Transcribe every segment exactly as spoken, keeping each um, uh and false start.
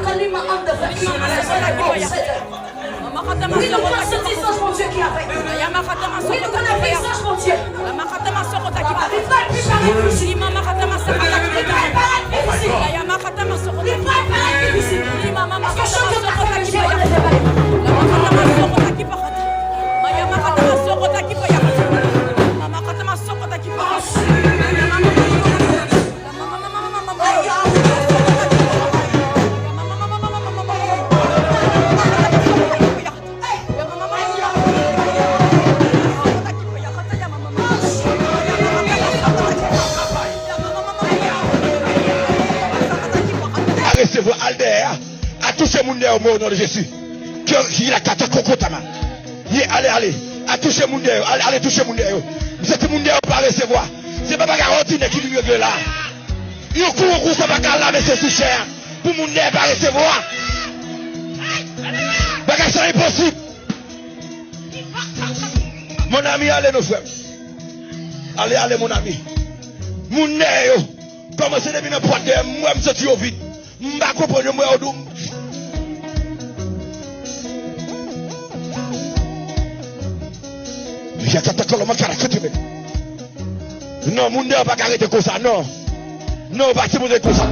Kalima and the French. We connaissons le visage Bondye qui est avec nous. We connaissons le visage Bondye. Li pa, li pa la difisil. Li pa, li pa la difisil. Èske chak jou ta fè jè an lè fè pale? A resevwa, al dèyè a, a touche moun dèyè yo, mwen, o non de Jezi. Ke, ki la kata koko tama. Ye, ale, ale. A touche moun dèyè yo, ale, ale touche moun dèyè yo. M santi moun dèyè yo pa resevwa. Se pa bagay òdinè ki vin regle la. Yon kou, yon kou, sa pa ka lave se sou chè a. Pou moun dèyè pa resevwa. Bagay sa enposib. Mon ami, ale non, frè m. Ale, ale, mon ami. Moun dèyè yo kòmanse depi nan pòt dèyè m, m wè m santi yo vid. M pa konprann yo, m wè yo dou m. Yakata koloman kara kete men. Non, moun dèyè pa ka rete konsa, non. Non, yo pa sipoze konsa.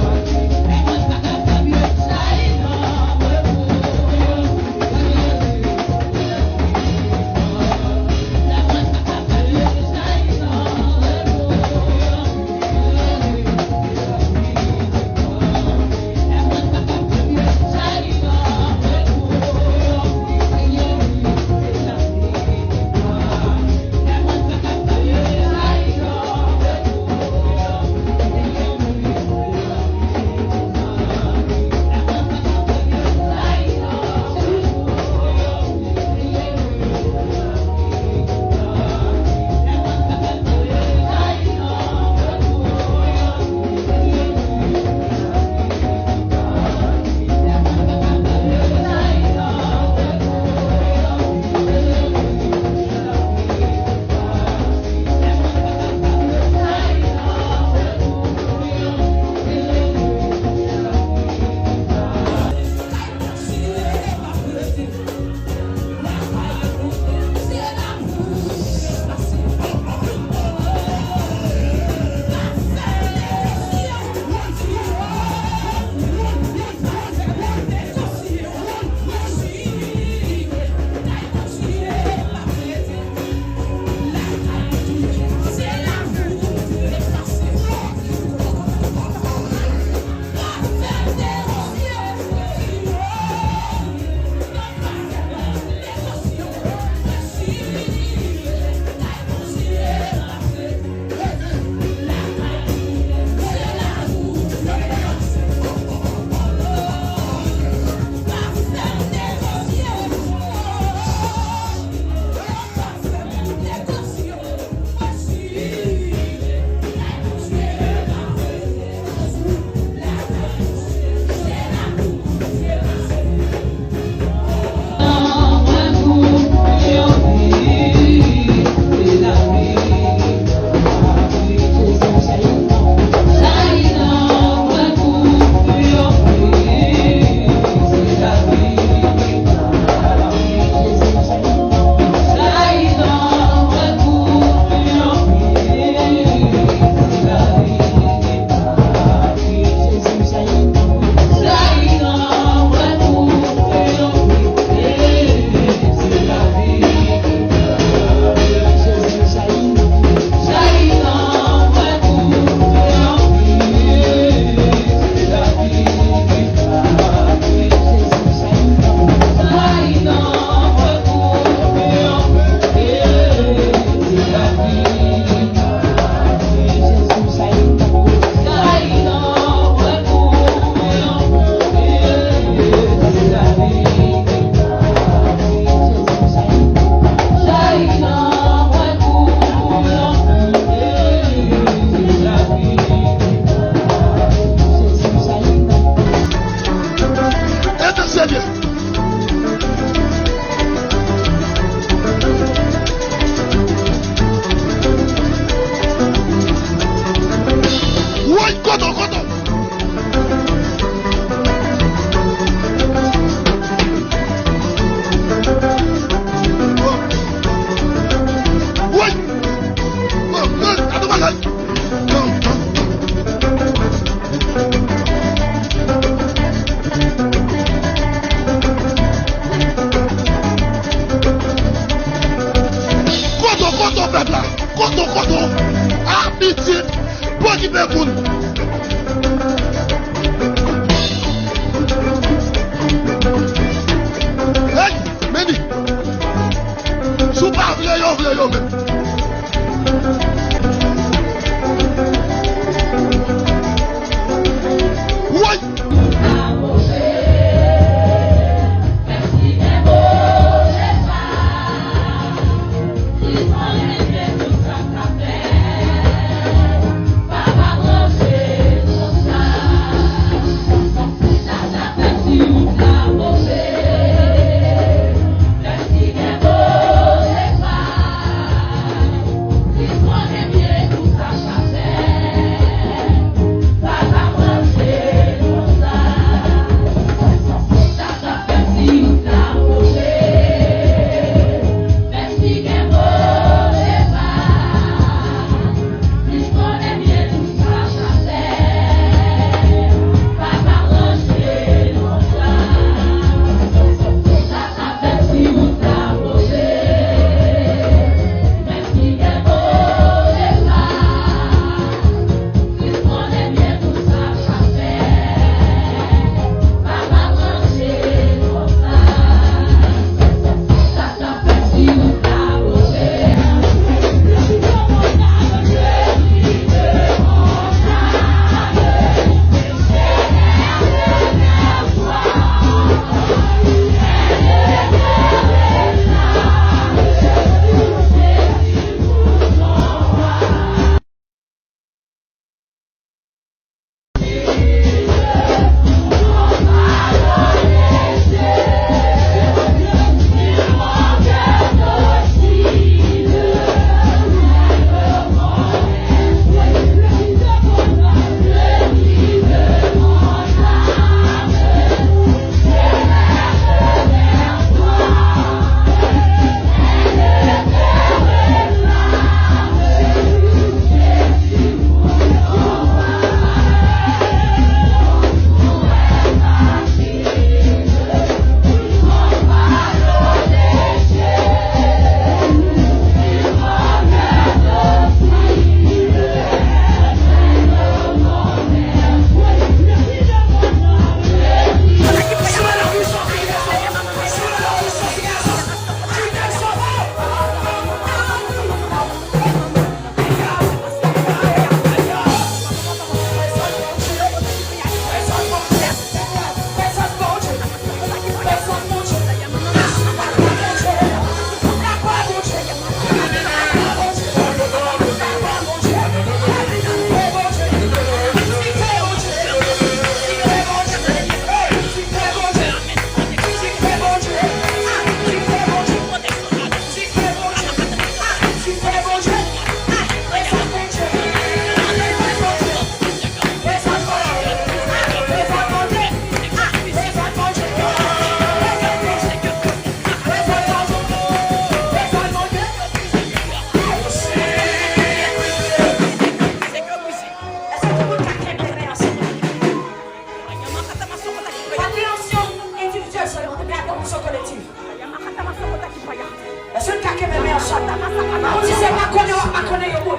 Pa konnen yo bon.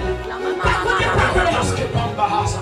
Pa konnen, pa konnen. Paske pa anba sa.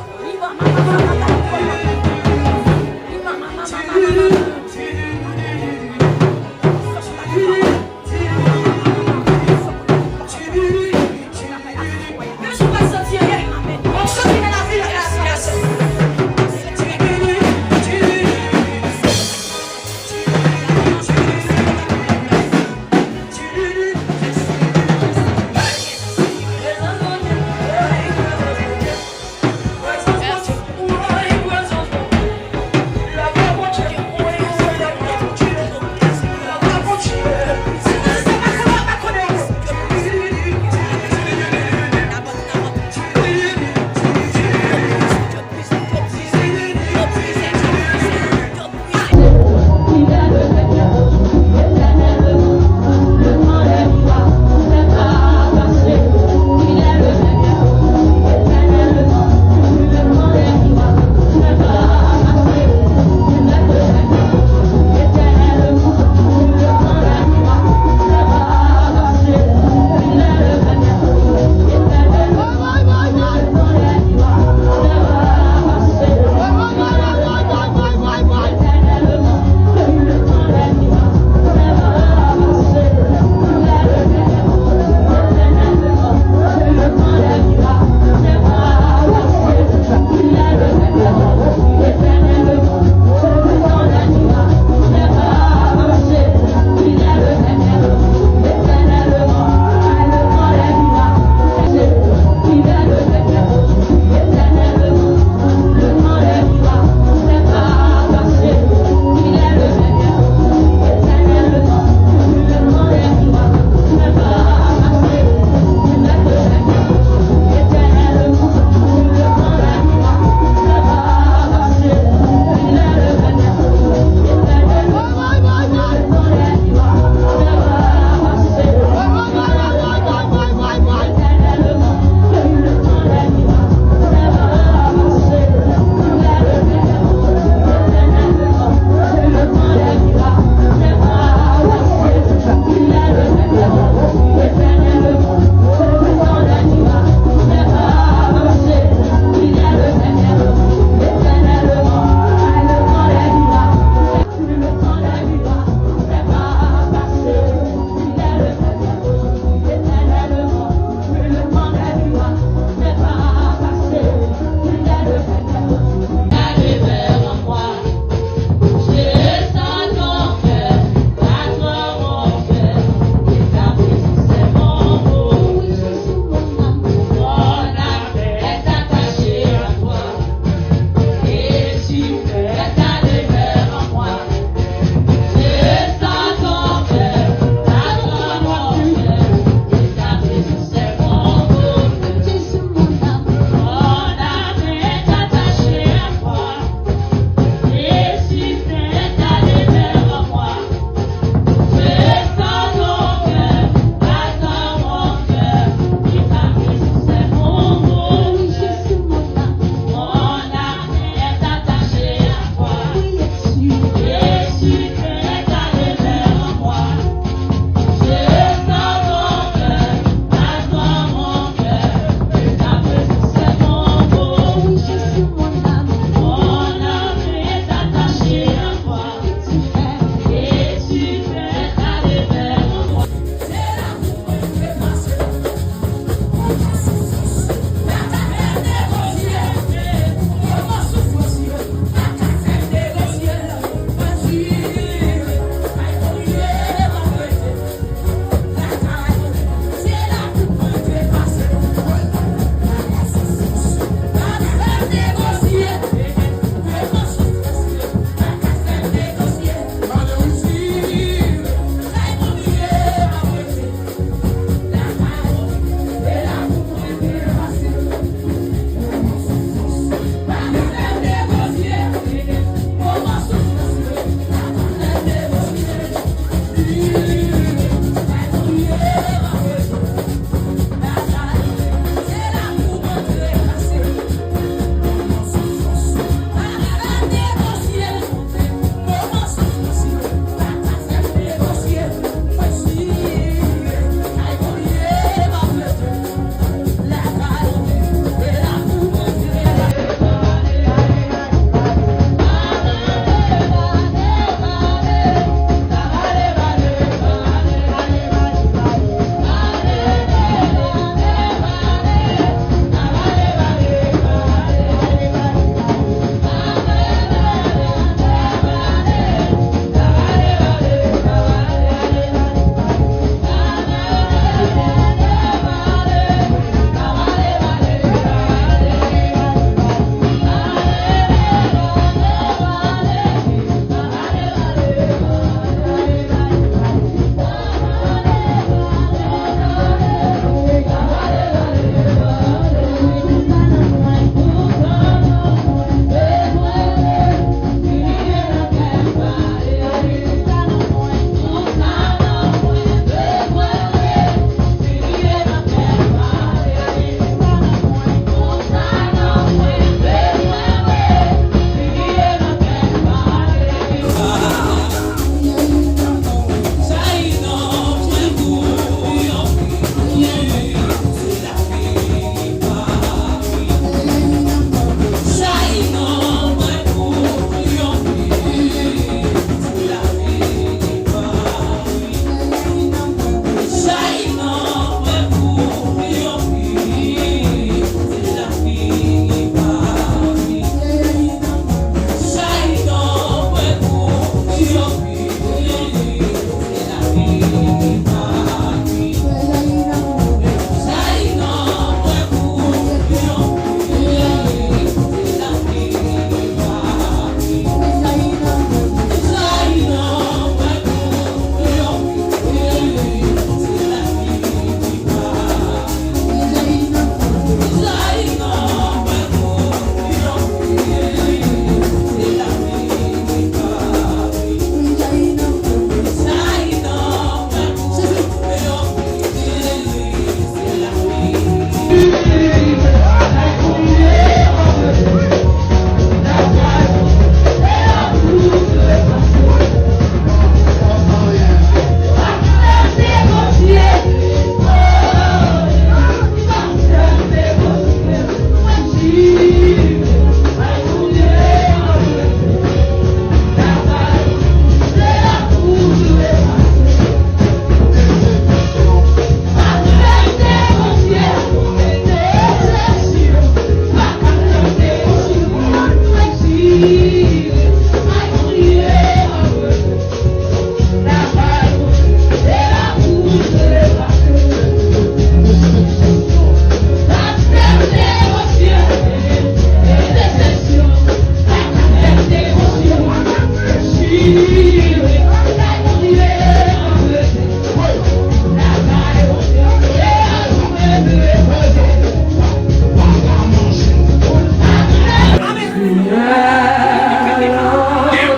Gen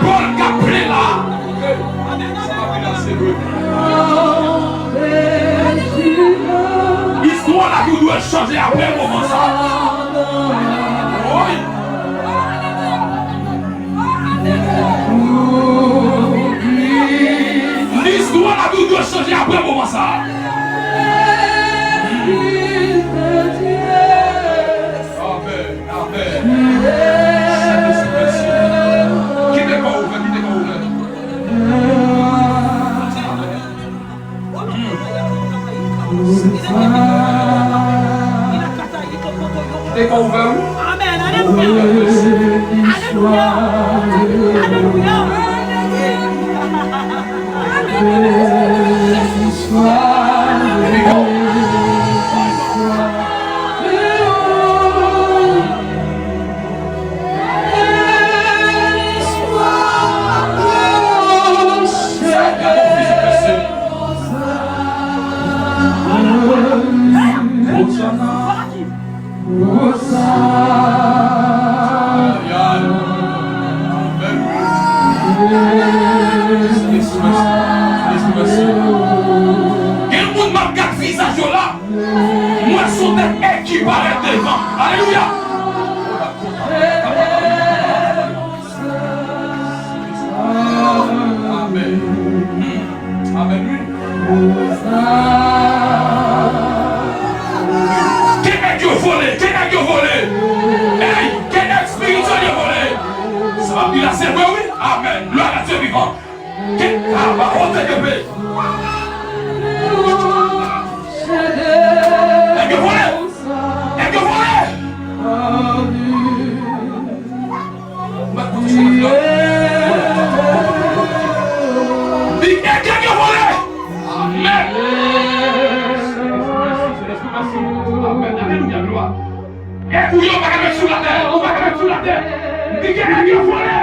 bòl k ap plen la. Sa pa vin ase vre. Istwa la tou dwe chanje apre moman sa. Woy. Listwa la tou dwe chanje apre moman sa. Amèn, amèn. Sentespri, mèsi. Kite kò w ouvè, kite kò w ouvè. Kite kò w ouvè, wi. Amèn. Alelouya. Alelouya. Alelouya. Gen moun m ap gad vizaj yo la. M wè se yon tèt èg ki parèt devan. Alelouya! Amèn. Amèn, wi. Ke nèg yo vole, ke nèg yo vole. Ey, ke nèg espirityèl yo vole. Sa m ap di la, se vre, wi. Amèn. Glwa a Dye vivan. Ke kaba ote kepe. Nèg yo vole. Nèg yo vole. Di, nèg yo vole. Amèn. Amèn. Alelouya, glwa. E pou yo pa ka met sou latè, ou pa ka met sou latè. Di ke nèg yo vole.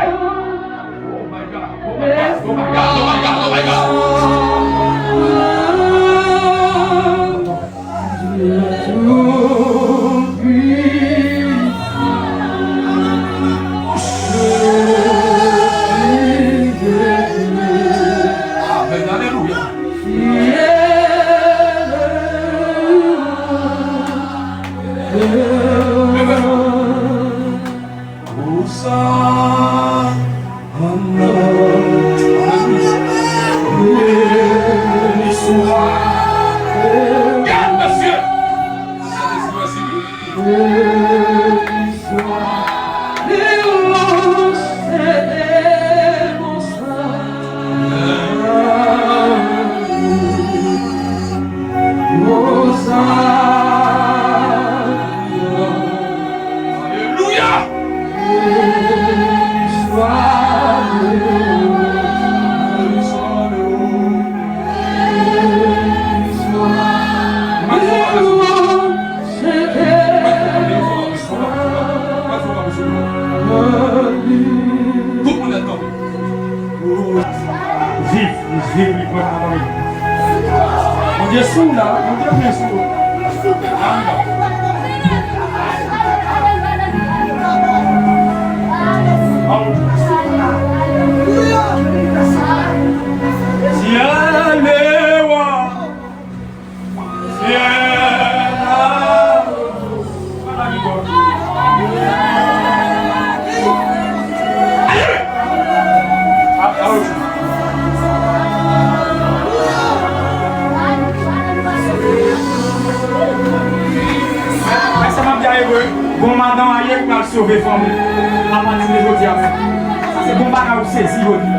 Oh my God, oh my God, oh my God, oh my God, oh my God. Amèn, alelouya. Gad, mesye! Alelouya! Tout moun ap kanpe. Viv, li viv, li pran nan mwen. Bondye sou w la, Bondye byen sou w. Ti ale wa. Bon madanm a ye k pral sove fanmi apati de jodi a menm. Sa se bon bagay ou sezi jodi a.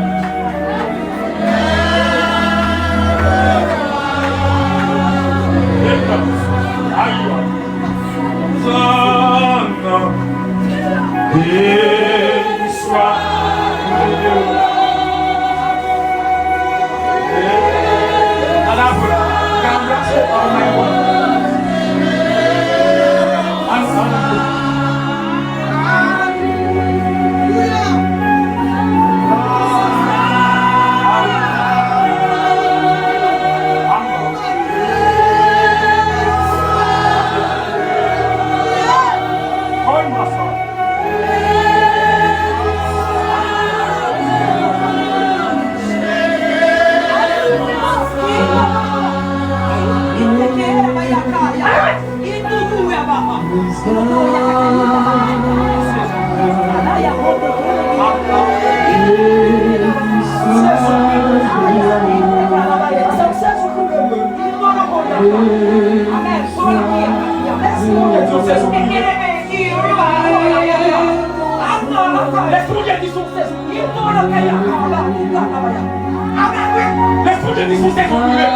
Lespri de Kris, yon sezon ki vle.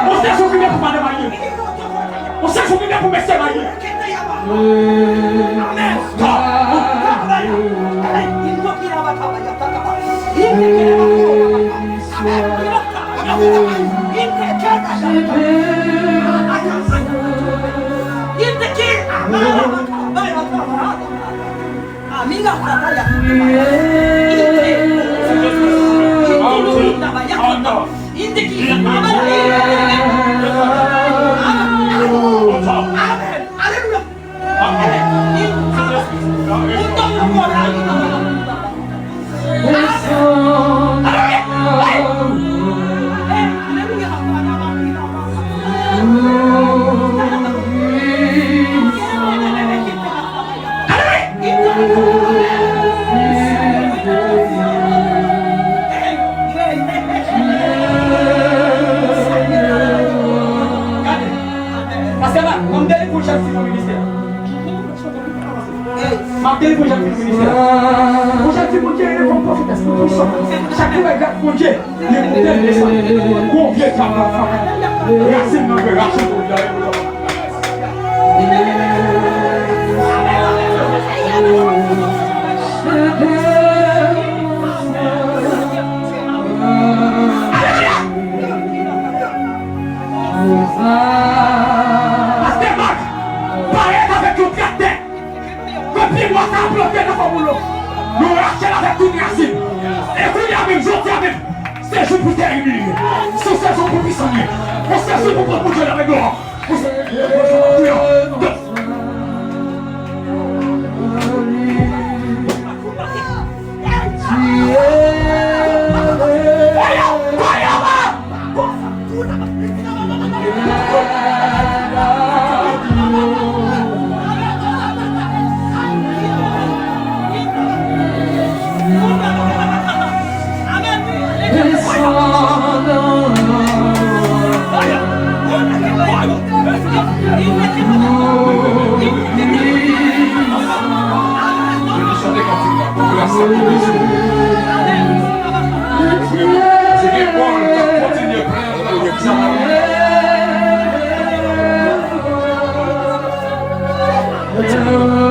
Yon sezon ki vle pou madanm maye. Yon sezon ki vle pou mesye maye. Amèn. Stop. Pastè Mak, ban m delivre yon jan fi pou ministè. M ap delivre yon jan fi pou ministè. Yon jan fi Bondye rele kòm pwofetès pou pwisan. Chak jou wè gad Bondye. Li koute l desann. Gon vye dyab nan fanmi. Rasin nan dwe rache pou l ale pou l. Pastè Mak, parèt avèk yon traktè. Ke pye bwa sa a plante nan fò boulo. Nou rache l avèk tout rasin. E kounye a menm, jodi a menm, se jou pou terib li ye. Se sezon pou pwisan li ye. Se sezon pou pran Bondye nan men glwa. Se sezon pou pwisan.